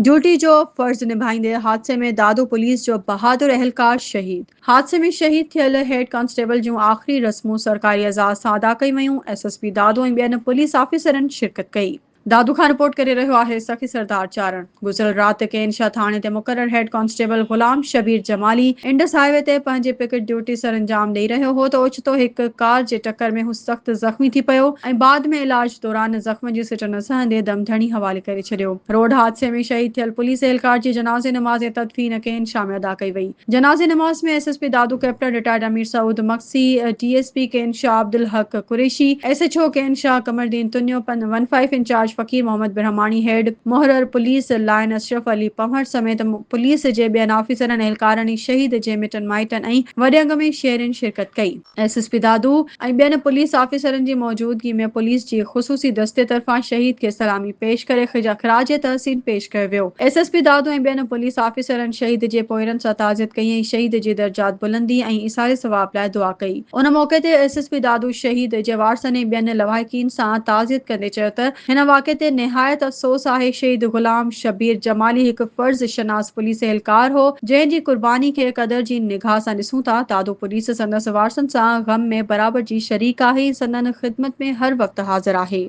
Duty جو فرض نڀائيندي حادثي ۾ دادو پوليس جو بهادر اهلڪار شهيد. حادثي ۾ شهيد ٿيل هيڊ ڪانسٽيبل جون آخري رسمون سرڪاري اعزاز سان ادا ڪيون ويون، ايس ايس پي دادو ۽ ٻين پوليس آفيسرن شرڪت ڪئي. دادو کان رپورٽ ڪري رهيو آهي سخي سردار چارڻ. گذريل رات ڪين شاهه ٿاڻي تي مقرر head constable Ghulam Shabbir Jamali Indus highway تي پنهنجي پڪٽ ڊيوٽي سرانجام ڏئي رهيو هو ته اوچتو هڪ ڪار جي ٽڪر ۾ هو سخت زخمي ٿي پيو ۽ بعد ۾ علاج دوران زخمن جي سٽ نه سهندي دم ڌڻي حوالي ڪري ڇڏيو. روڊ حادثي ۾ شهيد ٿيل پوليس اهلڪار جي جنازي نماز ۽ تدفين ڪين شاهه ۾ ادا ڪئي وئي. جنازي نماز ۾ S S P Dadu captain retired Amir Saud Magsi, D S P Kain Shah Abdulhaq Qureshi, S H O Kain Shah Qamardeen Tunio, one five incharge Faqir Muhammad Brahmani, head محرر پوليس لائين اشرف علي پنهور سميت police جي ٻين آفيسرن، اهلڪارن ۽ شهيد جي مٽن مائٽن ۽ وڏي انگ ۾ شهرين شرڪت ڪئي. ايس ايس پي دادو ۽ ٻين پوليس آفيسرن جي موجودگي ۾ پوليس جي خصوصي دستي طرفان شهيد کي سلامي پيش ڪري خراج تحسين پيش ڪيو ويو. ايس ايس پي دادو ۽ ٻين پوليس آفيسرن شهيد جي پوئرن سان تعزيت ڪئي ۽ شهيد جي درجات بلندي ۽ ايصال ثواب لاء دعا ڪئي. ان موقعي تي ايس ايس پي دادو شهيد جي وارثن ۽ ٻين لواحقين سان تعزيت ڪندي چيو ته هن واقعي تي نهايت افسوس آهي، شهيد غلام شبير جمالي هڪ فرض شناس پوليس اهلڪار هو، جنهن جي قرباني کي قدر جي نگاهه سان ڏسون ٿا، دادو پوليس سندس وارثن سان غم ۾ برابر جي شريڪ آهي ۽ سندن خدمت ۾ هر وقت حاضر آهي.